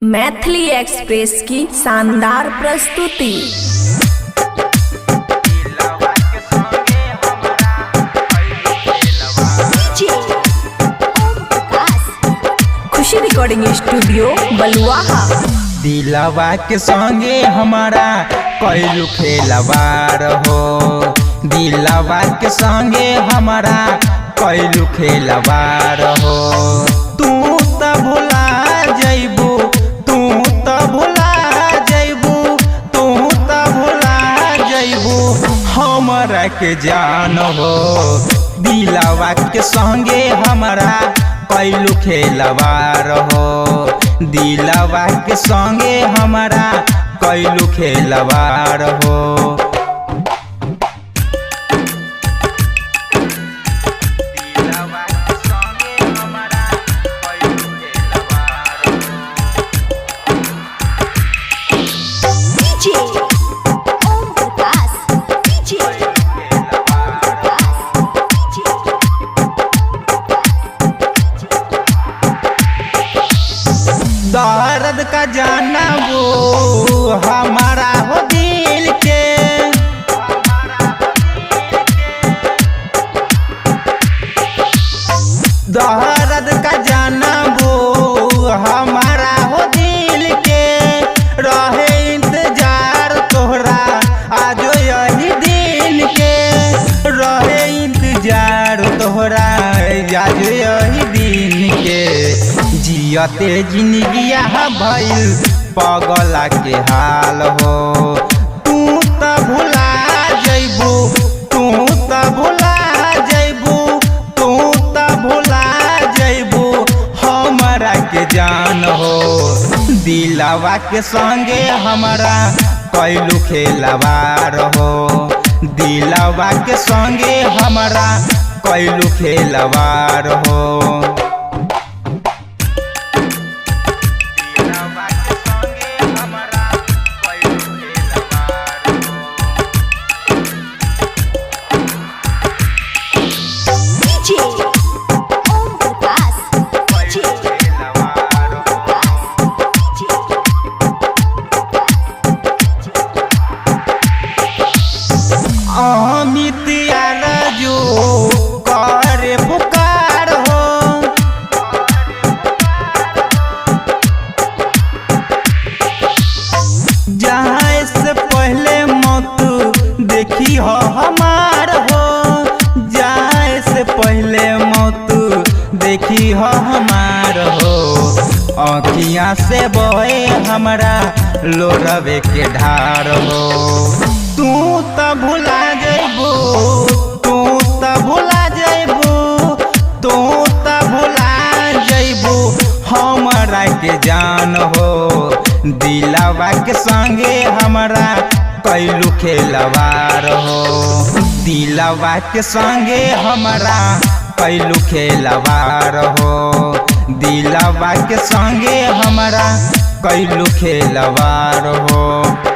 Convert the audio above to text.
Maithili express की शानदार प्रस्तुति। खुशी रिकॉर्डिंग स्टूडियो बलुआहा। दिलवा के संगे हमारा कैलू खेलवार हो, दिलवा के संगे हमारा कैलू खेलवार हो। तू त भुला जइबू, तू त भुला जइबू, तू त भुला जइबू हमरा के जान हो। दिलवा के संगे हमारा कैलू खेलवार हो, दिलवा के संगे हमारा कैलू खेलवार हो। दिलवा के संगे हमारा कैलू खेलवार हो। दर्द का जाना वो हमारा हो दिल के, दर्द का जाना वो हमारा हो दिल के, रहे इंतजार तोहरा आज यही दिन के, रहे इंतजार तोहरा आज यही दिन के। जियते जिंदगिया भइल पगला के हाल हो। तू त भुला जइबू, तू त भुला जइबू, तू त भुला जइबू हमरा के जान हो। दिलवा के संगे हमारा कैलू खेलवार हो, दिलवा के संगे हमारा कैलू खेलवार हो। दिलवा के संगे हमारा कैलू खेलवार हो। खेलवार हो। अमित जो करे पुकार हो, जहाँ से पहले मौत देखी हो हमार हो, जाए से पहले मौत देखी हो हमार हो। अखियाँ से बहे हमरा लोरवे के ढार हो। तू त भुला जइबू, तू त भुला जइबू, तू त भुला जइबू हमरा के जान हो। दिलवा के संगे हमरा कैलू खेलवार हो, दिलवा के संगे हमरा कैलू खेलवार हो, दिलवा के संगे हमरा कैलू खेलवार हो।